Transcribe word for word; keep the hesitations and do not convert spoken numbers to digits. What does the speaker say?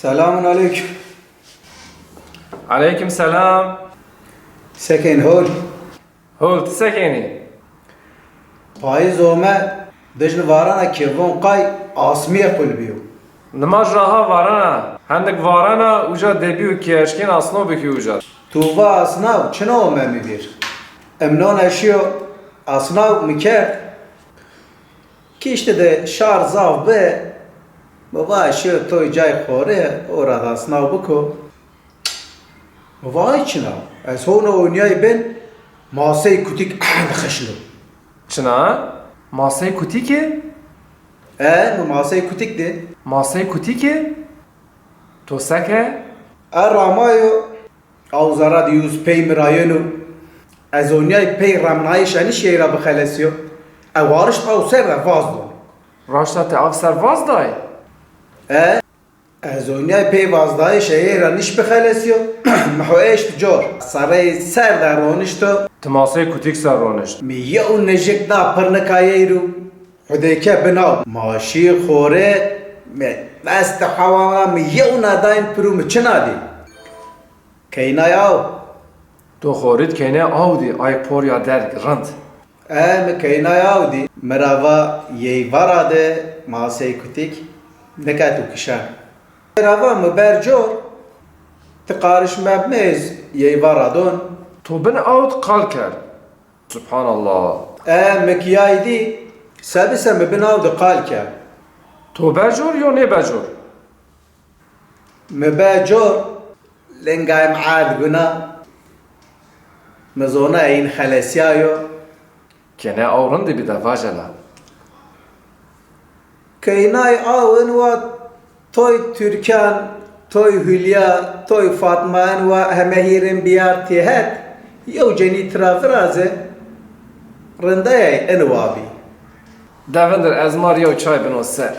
Selamun aleyküm. Aleyküm selam. Sekên hol. Hol, ti sekenî? Payîz ome, dijli varana ke von qay asmîye qul bîyo. Nimaj ra ha varana, hendik varana uca debîyo ke eşkên asno bikî uca. Tu va asnaw çina ome mi vîr. Im nona şîyo asnaw mi kerd. Kîşte de şar zaf bi, mi va şîyo toy cay xo rê, ora de asnaw biko. Mi va ay çina, ez hona oynîyay bin, masey kutik ehend xişno. Çina? Masey kutikî? E, mi masey kutik di. Masey kutikî? To se ke? E ramayo, aw zerra di yuz pey mi ra yeno. Ez oynîyay pey remnayîş enî şîyey ra bixelesîyo. E warişt aw ser de vaz do. Raşta ti aw ser vaz day? E, ez oynîyay pey vazdayîşê yey ra nîş bixelesîyo. Mi ho eşt cor. Sereyê ser de ronişto. Ti masey kutik ser ronişt? Mi yew nijik da pirnika yey ro. Hudêke bin aw. Ma şî xo rê, mi dest hewa da, mi yew na dayn piro, mi çina dî. Keynay aw. To xo rê di keynay aw dî, ay por ya derg, rind. E, mi keynay aw dî. Mi ra va yey varade, masey kutik, nika to kişen. Mi ra va mi ber cor, ti qarişme mi ez yey varadon. To bin aw di qal kerd. Subhanallah. E, mi kîyay dî, sebise mi bin aw di qal kerd. To be cor yo nêbe cor? Mi be cor, lingay mi erd guna, mi zona eyin xelesîyayo. Kêne aw rindî bî de vajela. Keynay aw in wa Toy Türkan, toy Hülya, toy Fatma, en wa heme hîrin biyar têhet, yew cenî tira viraze, rindayay en wa bî. De vindir ez ma rî yew çay bino se.